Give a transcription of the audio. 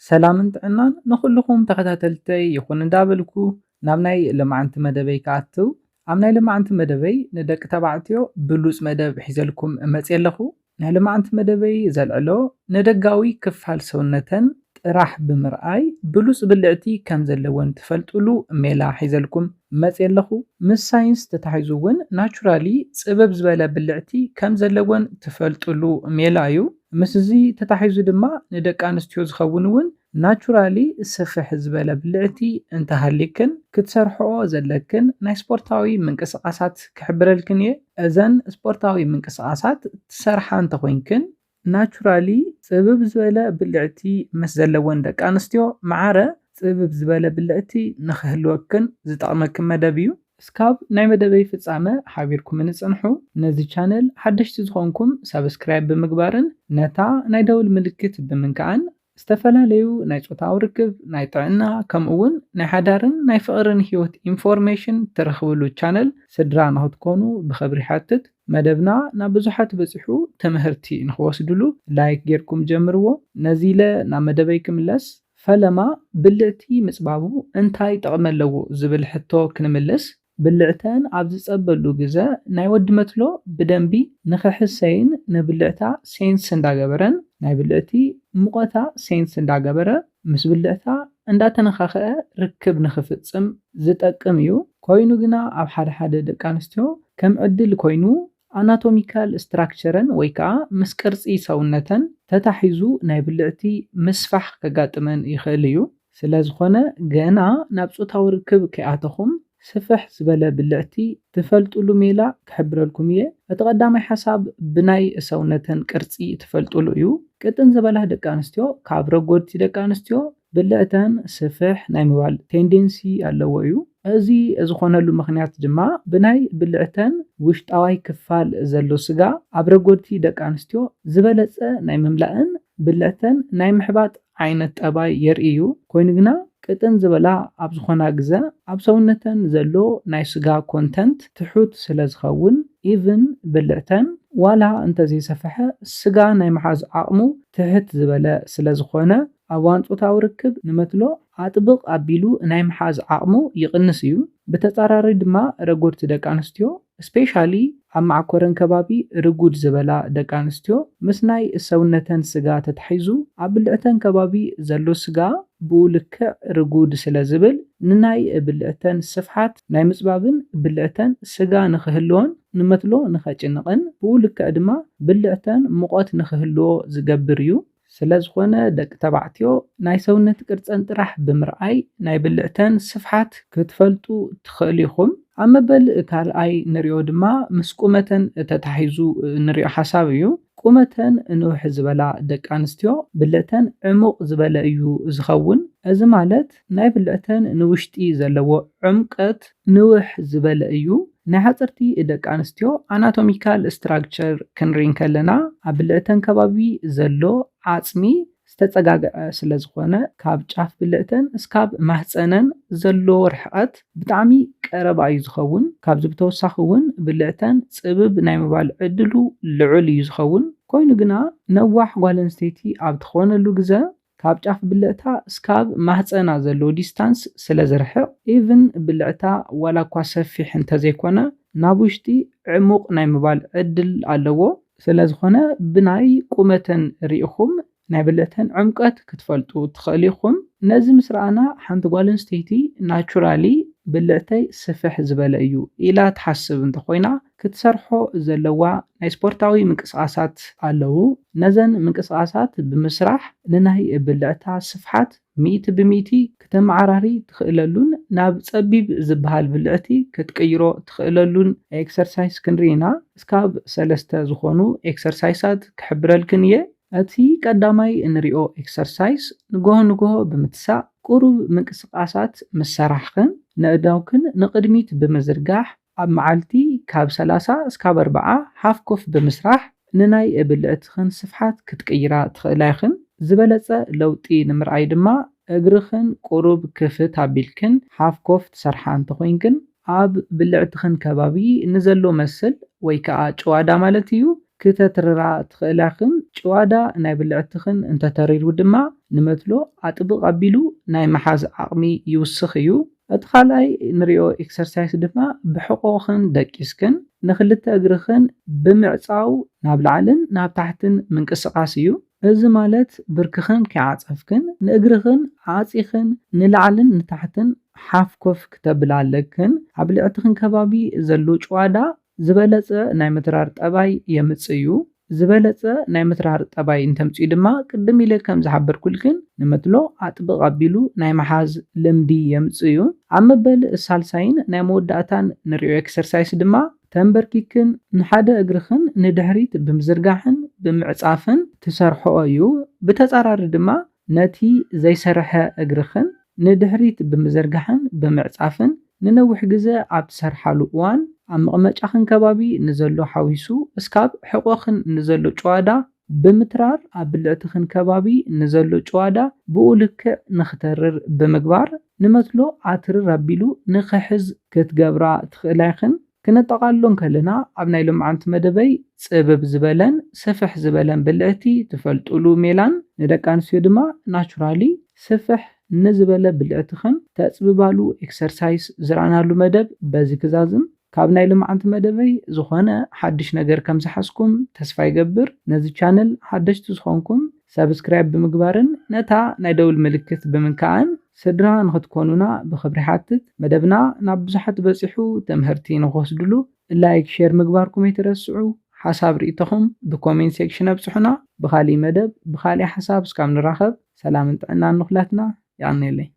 ሰላምን ጥዕናን ንኹልኹም ተኸታተልተይ ይኹን እንዳበልኩ፣ ናብ ናይ ለማዓንቲ መደበይ ክኣትው። ኣብ ናይ ለማዓንቲ መደበይ ንደቂ ተባዕትዮ ብሉጽ መደብ ሒዘልኩም እመጽእ ኣለኹ። ናይ ለማዓንቲ መደበይ ዘልዕሎ፣ ንደጋዊ ክፋል ሰውነተን ጥራሕ ብምርኣይ ብሉጽ ብልዕቲ ከም ዘለወን ትፈልጥሉ ሜላ ሒዘልኩም እመጽእ ኣለኹ። ምስ ሳይንስ ተታሒዙ እውን ናቹራሊ ጽብብ ዝበለ ብልዕቲ ከም ዘለወን ትፈልጥሉ ሜላ እዩ። ምስ እዚ ተታሒዙ ድማ ንደቂ ኣንስትዮ ዝኸውን እውን ናቹራሊ ስፍሕ ዝበለ ብልዕቲ እንተሃልይክን ክትሰርሕኦ ዘለክን ናይ ስፖርታዊ ምንቅስቓሳት ክሕብረልክን እየ። እዘን ስፖርታዊ ምንቅስቓሳት ትሰርሓ እንተኾይንክን ናቹራሊ ጽብብ ዝበለ ብልዕቲ ምስ ዘለወን ደቂ ኣንስትዮ ማዕረ ጽብብ ዝበለ ብልዕቲ ንኽህልወክን ዝጠቕመክን መደብ እዩ። እስካብ ናይ መደበይ ፍጻመ ሓቢርኩም ንጽንሑ። ነዚ ቻነል ሓደሽቲ ዝኾንኩም ሳብስክራይብ ብምግባርን ነታ ናይ ደውል ምልክት ብምንካዕን ዝተፈላለዩ ናይ ጾታዊ ርክብ፣ ናይ ጥዕና፣ ከምኡ እውን ናይ ሓዳርን ናይ ፍቕርን ህይወት ኢንፎርሜሽን ትረኽብሉ ቻነል ስድራ ንኽትኮኑ ብኽብሪ ይሓትት። መደብና ናብ ብዙሓት በጺሑ ትምህርቲ ንኽወስድሉ ላይክ ጌርኩም ጀምርዎ። ነዚ ኢለ ናብ መደበይ ክምለስ፣ ፈለማ ብልዕቲ ምጽባቡ እንታይ ጥቕሚ ኣለዎ ዝብል ሕቶ ክንምልስ፣ ብልዕተን ኣብ ዝጸበሉ ግዘ ናይ ወዲ መትሎ ብደንቢ ንኽሕሰይን ንብልዕታ ሴንስ እንዳገበረን ናይ ብልዕቲ ሙቐታ ሴንስ እንዳገበረ ምስ ብልዕታ እንዳተነኻኸአ ርክብ ንኽፍጽም ዝጠቅም እዩ። ኮይኑ ግና ኣብ ሓደ ሓደ ደቂ ኣንስትዮ ከም ዕድል ኮይኑ ኣናቶሚካል ስትራክቸረን ወይ ከዓ ምስ ቅርጺ ሰውነተን ተታሒዙ ናይ ብልዕቲ ምስፋሕ ከጋጥመን ይኽእል እዩ። ስለ ዝኾነ ገና ናብ ጾታዊ ርክብ ከይኣተኹም ስፍሕ ዝበለ ብልዕቲ ትፈልጥሉ ሜላ ክሕብረልኩም እየ። እቲ ቀዳማይ ሓሳብ ብናይ ሰውነተን ቅርጺ ትፈልጥሉ እዩ። ቅጥን ዝበላ ደቂ ኣንስትዮ ካብ ረጎድቲ ደቂ ኣንስትዮ ብልዕተን ስፍሕ ናይ ምባል ቴንደንሲ ኣለዎ እዩ። እዚ ዝኾነሉ ምኽንያት ድማ ብናይ ብልዕተን ውሽጣዋይ ክፋል ዘሎ ስጋ ኣብ ረጎድቲ ደቂ ኣንስትዮ ዝበለጸ ናይ ምምላእን ብልዕተን ናይ ምሕባጥ ዓይነት ጠባይ የርኢ እዩ። ኮይኑ ግና ቅጥን ዝበላ ኣብ ዝኾና ግዘ ኣብ ሰውነተን ዘሎ ናይ ስጋ ኮንተንት ትሑት ስለ ዝኸውን ኢቭን ብልዕተን ዋላ እንተዘይሰፈሐ ስጋ ናይ ምሓዝ ዓቕሙ ትሕት ዝበለ ስለ ዝኾነ ኣብ እዋን ጾታዊ ርክብ ንመትሎ ኣጥብቕ ኣቢሉ ናይ ምሓዝ ዓቕሙ ይቕንስ እዩ። ብተጻራሪ ድማ ረጎድቲ ደቂ ኣንስትዮ ስፔሻሊ ኣብ መዓኮረን ከባቢ ርጉድ ዝበላ ደቂ ኣንስትዮ ምስ ናይ ሰውነተን ስጋ ተታሒዙ ኣብ ብልዕተን ከባቢ ዘሎ ስጋ ብኡ ልክዕ ርጉድ ስለ ዝብል ንናይ ብልዕተን ስፍሓት ናይ ምጽባብን ብልዕተን ስጋ ንኽህልዎን ንመትሎ ንኸጭንቕን ብኡ ልክዕ ድማ ብልዕተን ሙቐት ንኽህልዎ ዝገብር እዩ። ስለ ዝኾነ ደቂ ተባዕትዮ ናይ ሰውነት ቅርጸን ጥራሕ ብምርኣይ ናይ ብልዕተን ስፍሓት ክትፈልጡ ትኽእሉ ኢኹም። ኣብ መበል ካልኣይ ንሪኦ ድማ ምስ ቁመተን ተታሒዙ ንሪኦ ሓሳብ እዩ። ቁመተን ንውሕ ዝበላ ደቂ ኣንስትዮ ብልዕተን ዕሙቕ ዝበለ እዩ ዝኸውን። እዚ ማለት ናይ ብልዕተን ንውሽጢ ዘለዎ ዕምቀት ንውሕ ዝበለ እዩ። ናይ ሓፀርቲ ደቂ ኣንስትዮ ኣናቶሚካል ስትራክቸር ክንርኢ እንከለና ኣብ ብልዕተን ከባቢ ዘሎ ዓፅሚ ዝተፀጋግዐ ስለ ዝኾነ ካብ ጫፍ ብልዕተን እስካብ ማህፀነን ዘሎ ርሕቐት ብጣዕሚ ቀረባ እዩ ዝኸውን። ካብዚ ብተወሳኺ እውን ብልዕተን ፅብብ ናይ ምባል ዕድሉ ልዑል እዩ ዝኸውን። ኮይኑ ግና ነዋሕ ጓል ኣንስተይቲ ኣብ ትኾነሉ ግዘ ካብ ጫፍ ብልዕታ እስካብ ማህፀና ዘሎ ዲስታንስ ስለ ዝርሕቕ ኢቭን ብልዕታ ዋላ እኳ ሰፊሕ እንተዘይኮነ ናብ ውሽጢ ዕሙቕ ናይ ምባል ዕድል ኣለዎ። ስለ ዝኾነ ብናይ ቁመተን ርኢኹም ናይ ብልዕተን ዕምቀት ክትፈልጡ ትኽእሉ ኢኹም። ነዚ ምስ ረኣና ሓንቲ ጓል ኣንስተይቲ ናቹራሊ ብልዕተይ ስፍሕ ዝበለ እዩ ኢላ ትሓስብ እንተኾይና ክትሰርሖ ዘለዋ ናይ ስፖርታዊ ምንቅስቓሳት ኣለዉ። ነዘን ምንቅስቓሳት ብምስራሕ ንናይ ብልዕታ ስፍሓት ሚእቲ ብሚእቲ ክተመዓራሪ ትኽእለሉን ናብ ጸቢብ ዝበሃል ብልዕቲ ክትቅይሮ ትኽእለሉን ኤክሰርሳይስ ክንርኢ ኢና። እስካብ ሰለስተ ዝኾኑ ኤክሰርሳይሳት ክሕብረልክን እየ። እቲ ቀዳማይ እንሪኦ ኤክሰርሳይስ ንግሆ ንግሆ ብምትሳእ ቁሩብ ምንቅስቃሳት ምስ ሰራሕኽን ነእዳውክን ንቕድሚት ብምዝርጋሕ ኣብ መዓልቲ ካብ ሰላሳ እስካብ ኣርብዓ ሃፍ ኮፍ ብምስራሕ ንናይ ብልዕትኽን ስፍሓት ክትቅይራ ትኽእላ ኢኽን። ዝበለጸ ለውጢ ንምርኣይ ድማ እግርኽን ቁሩብ ክፍት ኣቢልክን ሃፍ ኮፍ ትሰርሓ እንተኾይንክን ኣብ ብልዕትኽን ከባቢ ንዘሎ መስል ወይ ከዓ ጭዋዳ ማለት እዩ ክተትርራ ትኽእላ ኢኽን። ጭዋዳ ናይ ብልዕትኽን እንተተሪሩ ድማ ንመትሎ ኣጥብቕ ኣቢሉ ናይ ምሓዝ ዓቕሚ ይውስኽ እዩ። እቲ ካልኣይ ንሪኦ ኤክሰርሳይስ ድማ ብሕቖኽን ደቂስክን ንኽልተ እግርኽን ብምዕጻው ናብ ላዕልን ናብ ታሕትን ምንቅስቓስ እዩ። እዚ ማለት ብርክኽን ከይዓጸፍክን ንእግርኽን ዓጺኽን ንላዕልን ንታሕትን ሓፍ ኮፍ ክተብላ ኣለክን። ኣብ ልዕትኽን ከባቢ ዘሎ ጭዋዳ ዝበለጸ ናይ ምትራር ጠባይ የምጽእ እዩ። ዝበለጸ ናይ ምትራር ጠባይ እንተምጽኡ ድማ ቅድም ኢለ ከም ዝሓበርኩልክን ንመትሎ ኣጥብቕ ኣቢሉ ናይ ምሓዝ ልምዲ የምጽእ እዩ። ኣብ መበል ሳልሳይን ናይ መወዳእታን ንሪኦ ኤክሰርሳይስ ድማ ተንበርኪክን ንሓደ እግርኽን ንድሕሪት ብምዝርጋሕን ብምዕጻፍን ትሰርሕኦ እዩ። ብተጻራሪ ድማ ነቲ ዘይሰርሐ እግርኽን ንድሕሪት ብምዝርጋሕን ብምዕጻፍን ንነዊሕ ግዜ ኣብ ትሰርሓሉ እዋን ኣብ መቐመጫኽን ከባቢ ንዘሎ ሓዊሱ እስካብ ሕቖኽን ንዘሎ ጭዋዳ ብምትራር ኣብ ብልዕትኽን ከባቢ ንዘሎ ጭዋዳ ብኡ ልክዕ ንኽተርር ብምግባር ንመትሎ ኣትርር ኣቢሉ ንኽሕዝ ክትገብራ ትኽእላ ኢኽን። ክነጠቓልሎ እንከለና ኣብ ናይ ሎምዓንቲ መደበይ ጽብብ ዝበለን ስፍሕ ዝበለን ብልዕቲ ትፈልጡሉ ሜላን ንደቂ ኣንስትዮ ድማ ናቹራሊ ስፍሕ ንዝበለ ብልዕትኽን ተጽብባሉ ኤክሰርሳይስ ዝረኣናሉ መደብ በዚ ክዛዝም። ካብ ናይ ሎምዓንቲ መደበይ ዝኾነ ሓድሽ ነገር ከም ዝሓዝኩም ተስፋ ይገብር። ነዚ ቻነል ሓደሽቲ ዝኾንኩም ሰብስክራይብ ብምግባርን ነታ ናይ ደውል ምልክት ብምንካእን ስድራ ንኽትኮኑና ብኽብሪ ሓትት። መደብና ናብ ብዙሓት በጺሑ ተምህርቲ ንኽወስድሉ ላይክ ሼር ምግባርኩም ኣይትረስዑ። ሓሳብ ርእይቶኹም ብኮሜንት ሴክሽን ኣብጽሑና። ብኻሊእ መደብ ብኻሊእ ሓሳብ እስካብ ንራኸብ ሰላምን ጥዕናን ንኹላትና። የቐንየለይ።